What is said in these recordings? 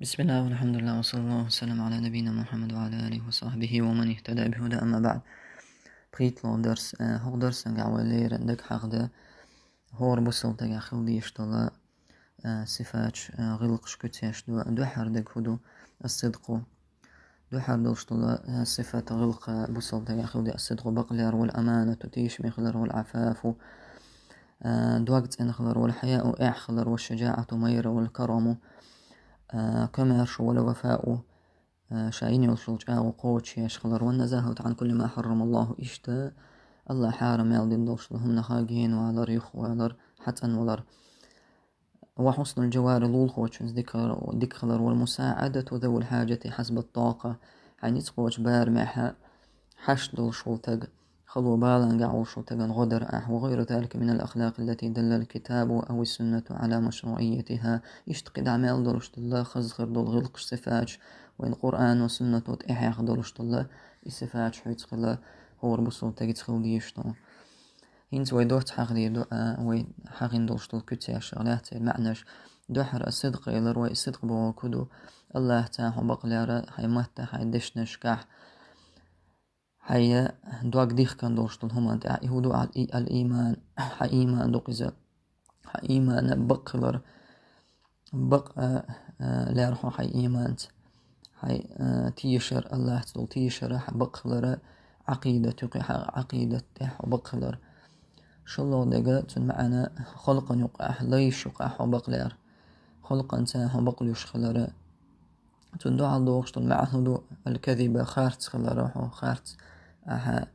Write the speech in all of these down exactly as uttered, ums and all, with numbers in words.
بسم الله والحمد لله وصلى الله وسلم على نبينا محمد وعلى آله وصحبه ومن اهتدى بهدى، أما بعد. ПхийттлагӀа дарс, э, хӀокху дарсангахь вай леррина дагахь хьахаде хӀора бусалба стагехь хила дезаш долу, э, сифаташ, э, гӀиллакхаш куьцеш ду. Дуьххьара дерг хӀун ду? Ас-сидкъу. Дуьххьара долуш долу, э, сифат, гӀиллакх бусалба стагехь хила дезаш, ас-сидкъу, бакълер, вал аманату, тешаме хилар, вал афафу, э, дог цӀена хилар, вал хьаяу, эхь хилар, ваш шаджаату, майра, вал караму, э, комаьрша, вал вафау, э, ша йина йолуш йолу чӀагӀо кхочушъеш хилар, ван назахату ан кулли ма харрамаллаху, иштта АллахӀа хьарам мел дина долуш долу хӀуманах генавалар, юхавалар, хьацӀанвалар. Ва хьуснул джавари, лулахочуьнца дика, дика хилар, вал мусаӀадату завил хьаджати хьасбат тӀакъа, хьайн ницкъ кхочу барамехь хьашт долуш волу стаг, хало балангахь волуш волу стагана гӀо дар ахь, ва гӀайру залика минал ахлакъи аллати даллал китабу ау ссуннату ала машруӀиятиха, иштта кхидӀа мел долуш долу хаза хир долу гӀиллакхаш, сифаташ, вайн Къуръано, суннато тӀехьехь долуш долу и сифаташ хьоьца хила, хӀора бусалба стагца хила дезаш ду. ХӀинца вай доцца хьахадийр ду, а, вай хьахийна долуш долу куьцеш, лаьцна церан маьӀнаш. Дуьххьара ас-сидкъ элира вай, ас-сидкъ бохург хӀун ду? АллахӀаца хьо бакълера, хьайн матта, хьайн дешнашкахь, хьайн дог дихкина долуш долу хӀуманна тӀехь. И хӀун ду? Ал-, и-, ал-ийман, хьан ийман ду-кх иза. Хьан ийман бакъ хилар, бакъ, а, а, лер хьо хьайн ийманца, хьайн, а, тешар, АллахӀаца долу тешар, хьан бакъ хилар, Ӏакъидат ю-кх, хьан Ӏакъидат тӀехь хьо бакъ хилар. ШолгӀа дерг, цуьнан маьӀна, халкъана юкъахь, лайш юкъахь хьо бакълер, халкъанца хьо бакълуьйш хилар. Цунна дуьхьал догӀуш долу маьӀна хӀун ду? Ал-казиба, харц хилар хьо, харц. Ахьа,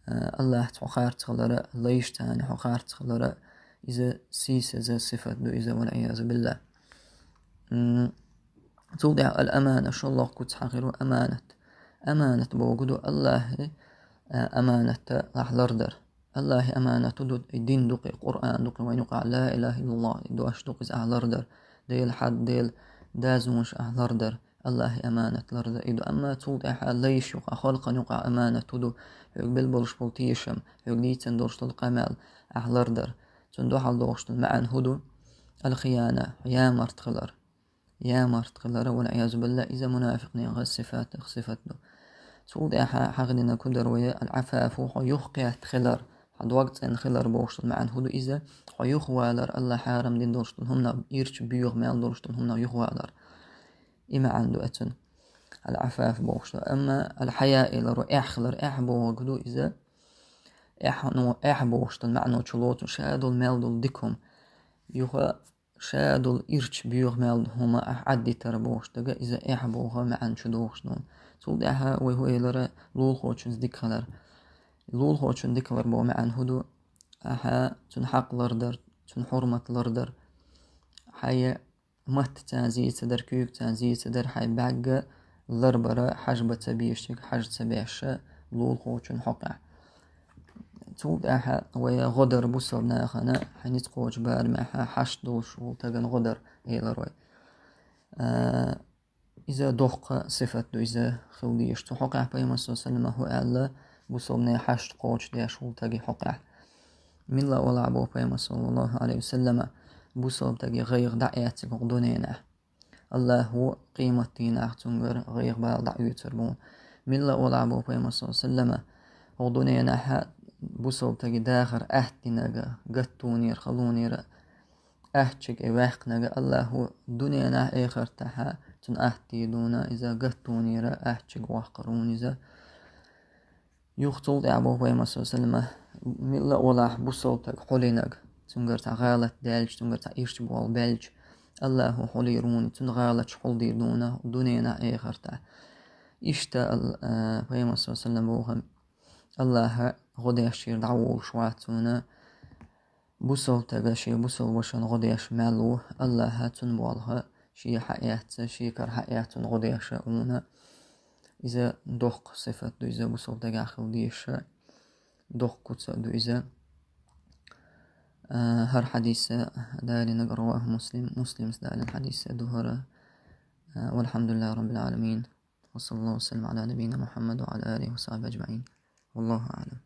а, АллахӀаца хьо харц хилар, лайшца хьо харц хилар, иза сийсаза сифат ду иза, вал-Ӏиязу биллахӀ. М, цул тӀаьхьа ал-амана, шолгӀа куц хьахийра вай, аманат. Аманат бохург ду АллахӀан, а, аманат ахь лардар. АллахӀан аманат хӀун ду? И дин ду-кх, и Къуръан ду-кх, вайн юкъахь ла илахӀа иллаллахӀ, и дош ду-кх, иза ахь лардар. Делан хьаьд, Делан дозанаш ахь лардар. АллахӀан аманат лардар и ду. Амма цул тӀаьхьа лайш юкъахь, халкъана юкъахь аманат хӀун ду? Хьоьга билла болуш болу тешам, хьоьга дийцина долуш долу къамел ахь лардар. Цунна дуьхьал догӀуш долу маьӀна хӀун ду? Ал-хияна, ямарт хилар. Ямарт хилар, вал-Ӏиязу биллахӀ, иза мунафикънехан сифатех сифат ду. Цул тӀаьхьа хьахадинарг хӀун дара вай? Ал-Ӏафафу, хьо юхакхетта хилар, хьан дог цӀена хилар бохуш долу маьӀна хӀун ду иза? Хьо юхавалар, АллахӀа хьарам дина долуш долу хӀуманах, ирча, боьха мел долуш долу хӀуманах юхавалар. И маьӀна ду оцун, ал-Ӏафаф бохуш долу. Амма ал-хьая элира вай, эхь хилар, эхь бохург ду иза, эхь, ну, эхь бохуш долу маьӀна чулоцу ша долу мел долу дика хӀума. Юха ша долу ирча, боьха мел долу хӀума ахь Ӏадитар бохуш дерг, иза эхь боху маьӀна чу догӀуш ду. Цул тӀаьхьа вай хӀун элира? Лулахочуьнца дика хилар. Лулахочунна дика хилар боху маьӀна хӀун ду? Ахьа цуьнан хьакъ лардар, цуьнан хьурмат лардар. Хьайн маттаца зе ца дар, куьйгаца зе ца дар, хьайн бӀаьрг ларбар, хьажа бан ца безачуьнга хьажа ца беш, лулахочун хьокъехь. Цул тӀаьхьа вай гӀо дар бусалба нахана, хьайн ницкъ кхочу барамехь хьашт долуш волу стагана гӀо дар, элира вай. А, иза доккха сифат ду, иза хила дезаш. Цу хьокъехь Пайхамара, саллаллаху Ӏалайхи ва саллама, хӀун аьлла, бусалбанийн хьашт кхочушдеш волу стаге хьокъехь? Милла олахь боху Пайхамара, саллаллаху Ӏалайхи ва саллама, бусалба стаге гӀайгӀа дӀаэцнарг хӀокху дуьненахь. АллахӀа къематдийнахь цуьнгара гӀайгӀа, бала дӀаоьцур бу. Милла олахь боху Пайхамара, саллаллаху Ӏалайхи ва саллама, хӀокху дуьненахь бусалба стаге дахар аттанарг, гатдийнера, халонера аттачуьнга ваьккхинарг АллахӀа дуьненахь, эхартахь цунна атта дийр ду, иза гатдийнера аттачуьнга ваккхар ву иза. Юха цул тӀаьхьа боху Пайхамара, саллаллаху Ӏалайхи ва саллама, милла олахь бусалба стаг хьулийнарг, цуьнгара цхьа гӀалат даьлча, цуьнгара цхьа ирча болх баьлча, АллахӀа хьулийр ву, цуьнан гӀалаташ хьулдийр ду дуьненахь, эхартахь. Иштта ал-, а, Пайхамара, саллаллаху Ӏалайхи ва саллама, боху, АллахӀа гӀо деш чуьра дӀаволуш вац цунна. Бусалба стаг шен бусалба вашана гӀо деш мел ву, АллахӀа цуьнан болх шен хьаэцна, шен кара хьаэцна гӀо деш ву. Иза доккха сифат ду, иза бусалба стагехь хила дезаш, доккха куц ду иза. А, хӀара хьадис далийнарг, раваху Муслим, Муслима далийна хьадис ду хӀара. А, валхьамдулиллахӀи раббил Ӏаламин. Ва саллаллаху ва саллама Ӏала набийина Мухьаммад ва Ӏала алихи ва сахьбихи ажмаӀин. ВаллахӀу аӀлам.